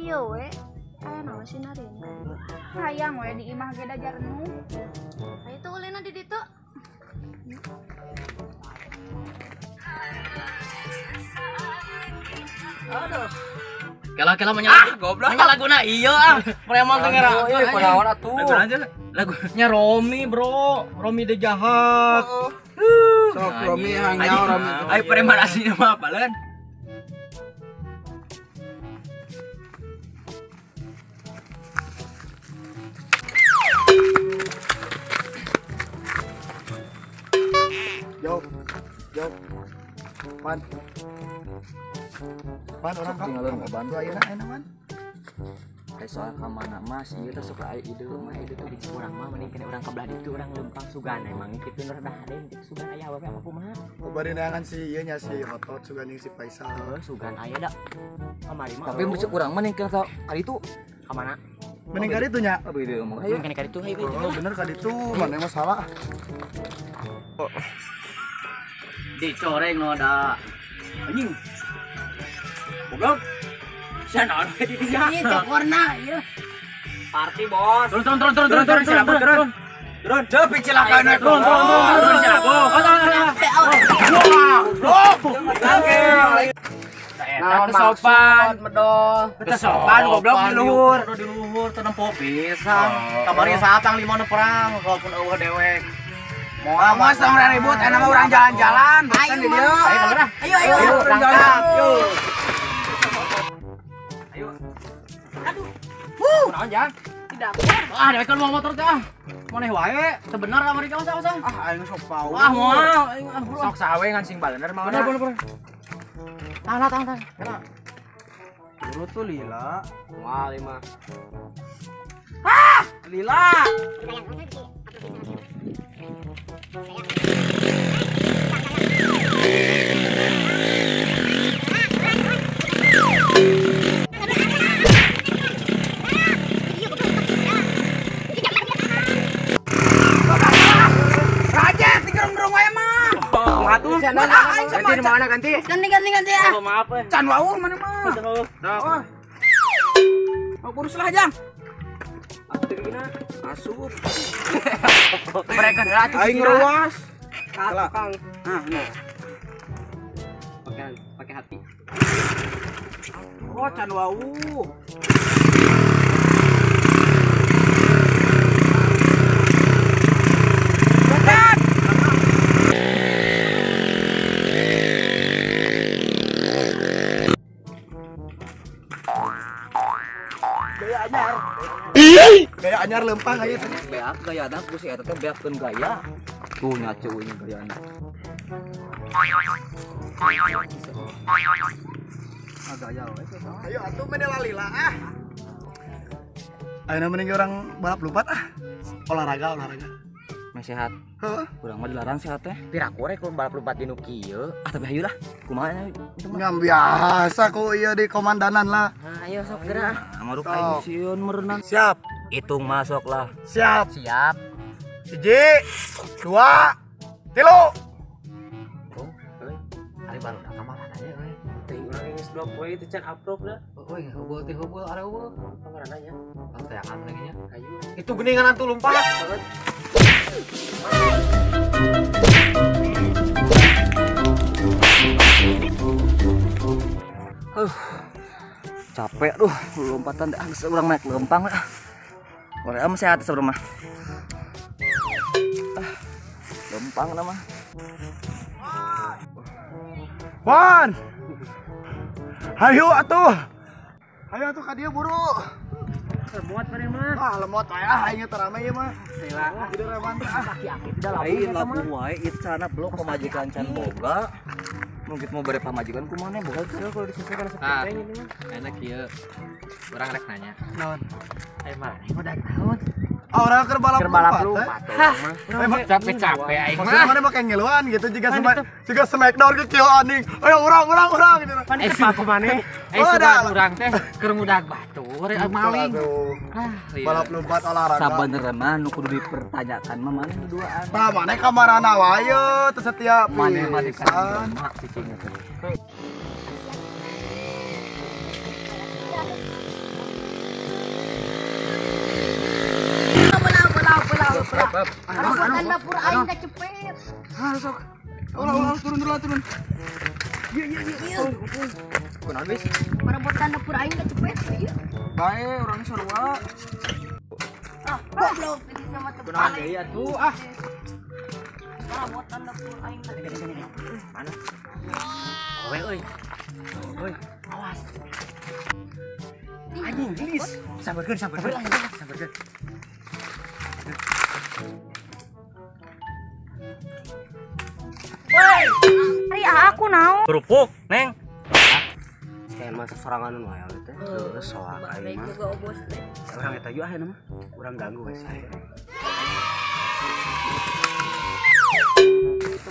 Kieu we. Aya naon sih narieun ka dieu? Hayang we di imah ge da jarenu. Ayo tuh ulina di ditu. Aduh. Kela-kela menyala goblok. Menyala iya ah. Preman teh ngera. Ieu kunaon atuh. Lagu aja. Lagunya Romi, Bro. Romi de jahat. Sok Romi hang nyawa Romi. Ayo preman aslinya mah apaleun? Jauh. Jauh. Pan. Pan orang tinggalan ngebantu ayeuna ayeuna man. Kayak soal ka mana mas, ieu teh sok aya ide mah ide teh di urang mah mending kene urang ka belah ditu urang leumpang sugan emang kitu nu rada hade kitu sugan aya awewe apa kumaha. Bari neangan si ieu nya si Hotot sugan jeung si Faisal. Heuh sugan aya da. Kamari mah. Tapi mun urang mah ning ka ditu ka mana? Mending ka ditu nya. Ayo mending ka ditu hayu. Oh bener ka ditu, mana mah salah. Dicoreng no da. Anjing. Goblok. Sia naon we di dinya? Ieu cokorna ieu. Party bos. Turun turun turun turun turun turun turun. Turun, deui cilaka we. Turun turun turun cilaka. Wah, Naon sopan medol. Teu sopan goblok di luhur. Di luhur teu nempo pisan. Kamari saatang lima nu perang walaupun eueuh dewek. Moal mah tong ribut enak mah urang jalan-jalan bosan di dieu. Ayo kamana? Ayo ayo berangkat. Yuk. Ayo. Aduh. Huh, naon jang? Tidak. Ah, dewek kan mau motor teh ah. Maneh wae, teu bener kamari ka usah. Ah, aing sok pau. Ah, moal aing ah. Sok sawe ngan sing balener mah. Bener bener. Tahan tahan tahan. Kena. Buru tuh lila. Moal ieu mah. Ah, lila. Ganti di mana ganti? Ganti ganti ganti ah. Oh, maaf eh. Can wau mana mah. Oh. Mau kurus lah jang. Asup. Mereka ratu. Aing ruas. Kang. Nah, nah. Pakai pakai hati. Oh, can wau. Gaya anyar lempang aya teh. Beak gaya da ku si eta teh beakkeun gaya. Tuh nyacu ini gayana. Ah gaya we. Ayo atuh mene lalila ah. Ayeuna mending urang balap lompat ah. Olahraga olahraga. Meh sehat. Heeh. Urang mah dilarang sehat teh. Piraku rek balap lompat di nu kieu. Ah tapi hayu lah. Kumaha nya itu mah. Ngam biasa ku ieu di komandanan lah. Nah, ayo sok gerak. Amaruk aing sieun merenang. Siap. Hitung masuk lah. Siap. Siap. 1, 2, 3. Oh, hari baru dah kamaran aja we. Teh urang geus 2 poe teh can aprok da. Euy, heubeul teh heubeul are heubeul. Kamaran aja. Tayangan lagi nya. Ayo. Itu geningan atuh lompat. Capek duh, lompatan deh, geus urang naik lempang lah. Urang mah sehat sebelum mah. Ah, lempang nama. Wan. Hayu atuh. Hayu atuh ka dieu buru. Lemot mah mah. Ah, lemot wae ah aing teh rame ieu mah. Sila. Jadi reman teh ah. Aki-aki tidak labu. Aing labu wae ieu carana blok pamajikan can boga. Mungkin mau bare pamajikan kumaha boga tuh kalau disesuaikan Ah, enak ieu. Urang rek nanya. Naon? Ayo maneh udah naon? Ah, urang keur balap lompat. Lompat. Capek-capek aing Maksudnya mah. mana make ngeluan gitu jika jika smackdown ke kieu anjing. Ayo urang urang urang gitu. Eh sugan maneh. Eh Oh, sugan dah. urang teh keur ngudag batur maling. Aduh. Ah, Balap lompat olahraga. Sabenerna mah nu kudu dipertanyakan mah maneh nu duaan. Tah maneh ka marana wae teu setia Maneh mah pisan. mak cicing teh. Perabotan dapur aing kacepet. Ah, sok. Ulah turun. Iya. Kunaon bis? Perabotan dapur aing kacepet ieu. Bae urang sarua. Ah, goblok sama teu. Kunaon deui atuh ah. Perabotan dapur aing kacepet. Mana? Owe euy. Euy, awas. Anjing gelis. Sambarkeun. Woi, ari aku naon? Kerupuk, Neng. Kayak masa sorangan wae teh. Heeh, soak aing mah. Urang eta yeuh ayeuna mah. Urang ganggu we sih.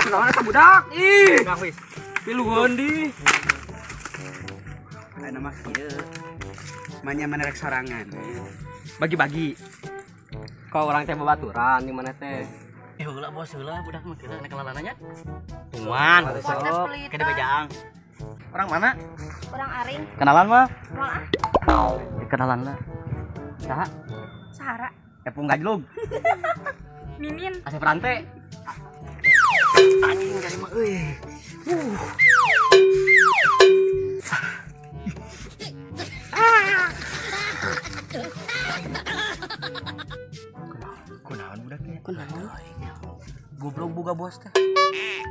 Kunaon eta budak? Ih. Wis. Piluheun di. Ayeuna mah kieu. Manya mana rek sorangan. Bagi-bagi. Kau orang teh babaturan di mana teh? Heula bos heula budak mah kieu nek kenalannya. Tuan, sok ke bejaang. Orang mana? Orang Aring. Kenalan mah? Moal ah. Kenalan lah. Saha? Sahara. Epung gajlug. Mimin. Asep rante. Anjing dari mah euy. Kunaon budak teh? Kunaon? Goblok boga bos teh.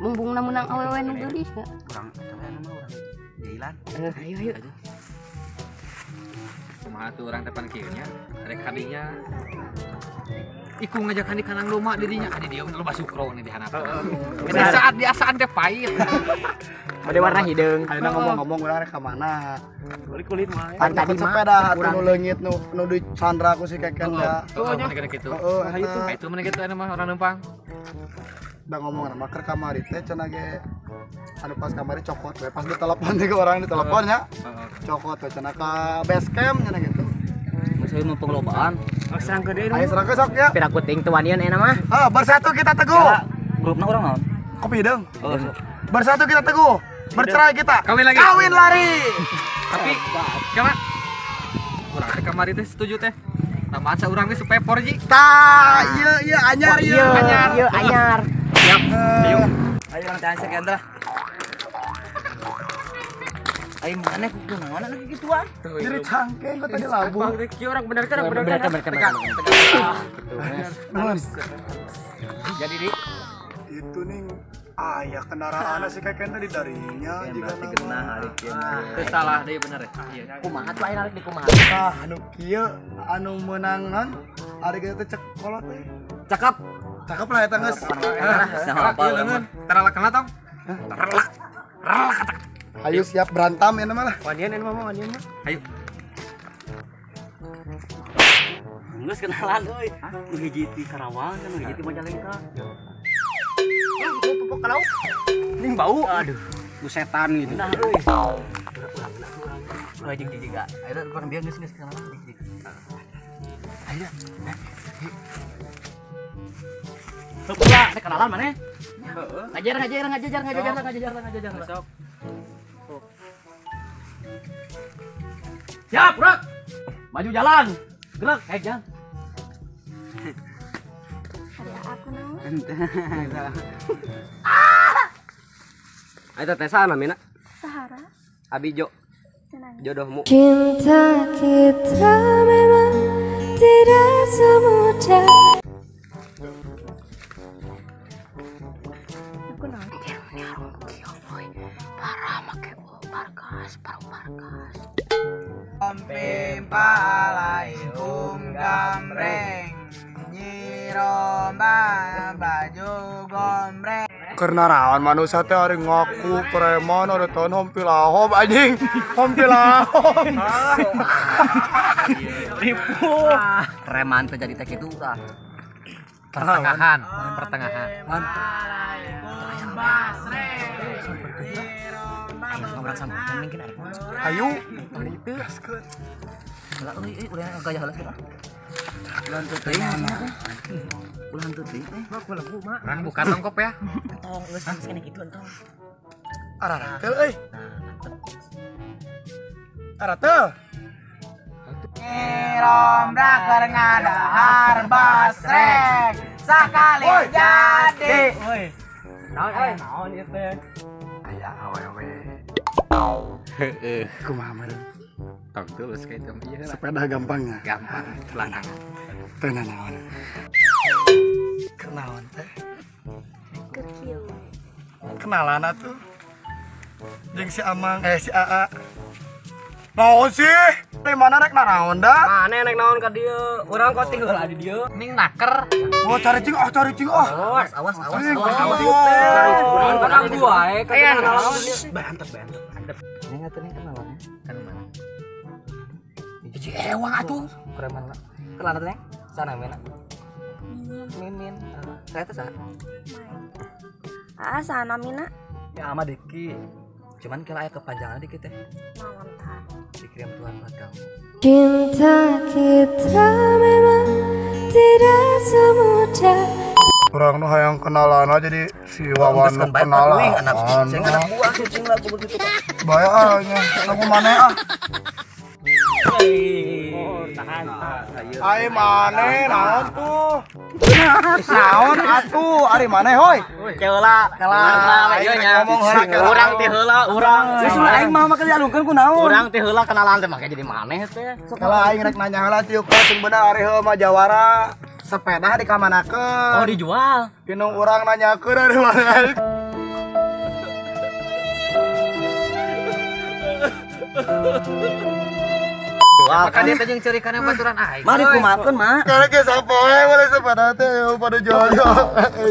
Mumbungna meunang awewe nu geulis nya. Urang eta we mah urang jailan. Ayo ayo. Kumaha tuh urang teh pan kieu nya? Rek kadinya. Iku ngajakan di kanang loma dirinya adi dia loba sukro nih di handap. Di saat diasaan teh pahit. Bade warna hideung. Ayeuna ngomong-ngomong urang rek ka mana? Kulit mah. Pan tadi sepeda atuh nu leungit nu di sandra ku si Keken ya. Heeh, mana kitu. Heeh, itu mana kitu anu mah orang leumpang. Da ngomong mah keur kamari teh cenah ge anu pas kamari cokot we pas ditelepon teh orang ditelepon nya. Cokot we cenah ka base camp cenah gitu. Saya mau pengelobaan. Serang ke deui. Ayo serang ke sok ya. Pira kuting teu wanian euna mah. Ah, bersatu kita teguh. Grupna urang naon? Kopi hideung. Bersatu kita teguh. Bercerai kita. Kawin lagi. Kawin lari. Tapi kemana? Urang teh kamari teh setuju teh. Tambahan saurang teh supaya porji. Tah, ieu anyar ieu. Anyar. Ieu anyar. Siap. Ayo. Ayo urang teh ansek Endra. Ayo mana kudu naon anu gituan? Diri cangkeng kok tadi labu. Kieu urang bener kan bener. Jadi di itu nih aya kendaraan si Keken tadi darinya jika kena hari kieu. Teu salah deui bener ya. Iya. Kumaha tuh aya di kumaha? Tah anu kieu anu meunang non ari kieu teh cek kolot teh. Cakep. Cakep lah eta geus. Ieu teralak kena tong. Teralak. Ayo siap berantam ya mah lah. Wanian ini mah wanian mah. Ayo. Geus kenalan euy. Nu hiji ti Karawang, nu hiji ti Majalengka. Pupuk ke lauk. Ning bau. Aduh, ku setan gitu. Nah euy. Urang urang jeung jiga. Ayo urang bieu geus kenalan jeung. Ayo. Sok ulah rek kenalan maneh. Heeh. Ngajar. Sok. Siap, gerak. Maju jalan. Gerak, jalan. Ada aku naon? Ah! Eta teh saha namina? Sahara. Abi Jo. Jodohmu. Cinta kita memang tidak semudah. Aku naon? Parah make barkas, barkas. Pimpalai gambreng nyiromba baju gombreng. Karena rawan manusia teh hari ngaku preman ada tahun hompilahom anjing hompilahom. Ribu. Preman teh jadi teh kitu tah. Pertengahan, pertengahan. Ayo. Heula euy euy ulah gaya heula sih. Ulah teu teuing. Ulah teu teuing. Urang buka tongkop ya. Entong geus geus kene kitu entong. Araratel euy. Aratel. Nyirom braker ngadahar basrek. Sakali jadi. Woi. Naon euy? Naon ieu teh? Aya awewe. Heeh. Kumaha meureun? Tong tulus ka itu mah ieu. Sepeda gampangnya. Gampang lanang. Teu nanaon. Kenaon teh? Keur kieu. Kenalan atuh. Jeung si Amang si AA. Naon sih? Di mana rek naraon da? Mana rek naon ka dieu? Urang kok tinggal di dieu. Ning naker. Oh, cari cing ah, cari cing ah. Awas, awas, awas. Cing, Awas. awas. Urang gua wae ka naon. Bantep, bantep. Neng atuh neng kenalan. Kan mana? Hiji ewang atuh. Preman. Kenalan atuh neng. Sana mana? Mimin. Saya teh saha? Aa sana Mina. Ya ama Diki. Cuman kalau aya kepanjangan dikit teh. Naon tah? Dikirim Tuhan buat kamu. Cinta kita memang tidak semudah. Urang nu hayang kenalan jadi si Wawan nu kenalan. Anak anak buah cicing lah begitu. Bae ah nya, aku maneh ah. Oh, tahan. Ai maneh naon tuh? Naon atuh ari maneh hoi? Keula, Keula, ieu nya. Ngomong heula keula. Urang teh heula, urang. Geus ulah aing mah make dialungkeun ku naon? Urang teh heula kenalan teh make jadi maneh teh. Kalau aing rek nanya heula tiuk sing bener ari heuh mah jawara sepeda dikamanakeun. Oh, dijual. Pinung urang nanyakeun ari maneh. Maka dia teh jeung ceurikana baturan aing. Mah dikumakeun mah. Karena ge sapoe boleh sepeda teh pada jual-jual.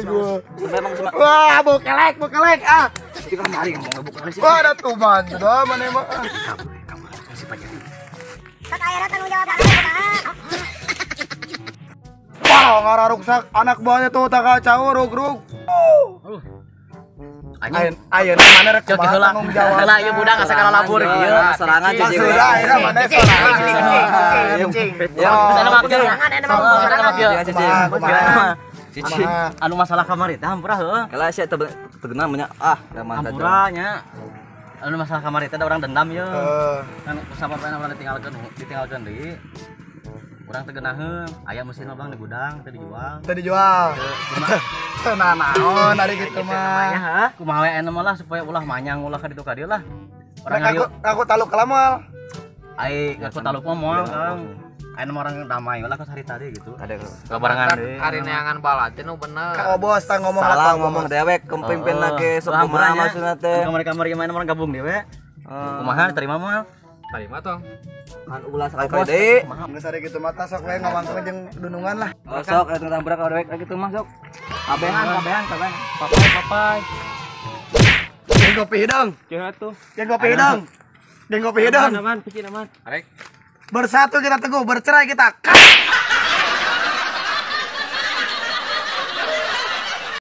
Gua. Memang cuma Wah, bukelek ah. di kamari ngomong bukelek sih. Wah, ada tuman sudah maneh mah. Kamu si Pajari. Tak akhirnya tanggung jawab Wah, ngararuksak anak buahnya tuh tak kacau rug-rug. Anjing. Ayeuna mana rek Cok kumaha heula. tanggung jawab. Heula ieu budak asa kana labur ieu. Serangan cicing. Maksudna ayeuna mana sorangan. Cicing. Ya, sana mah kieu. Sana mah kieu. Kumaha? Cicing. Anu masalah kamari teh hampura heuh. Kalau sia teu tegenah mah ah, ramah Hampura nya. Anu masalah kamari teh ada orang dendam ye. Heeh. Kan usah apa urang ditinggalkeun deui. Urang teu geunaheun, aya mesin mah Bang di gudang teu dijual. Teu dijual. Teu nanaon ari kitu mah. Kumaha we aya mah lah supaya ulah manyang ulah ka ditu ka dieu lah. Orang Rek aku taluk kelamal. Ai ngaku taluk mah moal Kang. Aya mah orang damai ulah ka hari tadi gitu. Ada Babarengan deui. Ari neangan balad teh nu bener. Ka obos tah ngomong salah ngomong dewek kempimpin ge sok kumaha maksudna teh. Kamari-kamari main orang gabung deui we. Kumaha terima moal? Terima tong. Kan ulah sakali deui. Geus ari kitu mah sok we ngawangkeun jeung dunungan lah. Oh, sok eta tabrak ka dewek kitu mah sok. Kabehan, kabehan, kabehan. Papai, papai. Jeung kopi hidung. Jeung atuh. Jeung kopi hidung. Jeung kopi hidung. Aman, aman, pikin aman. Arek. Bersatu kita teguh, bercerai kita. Kat.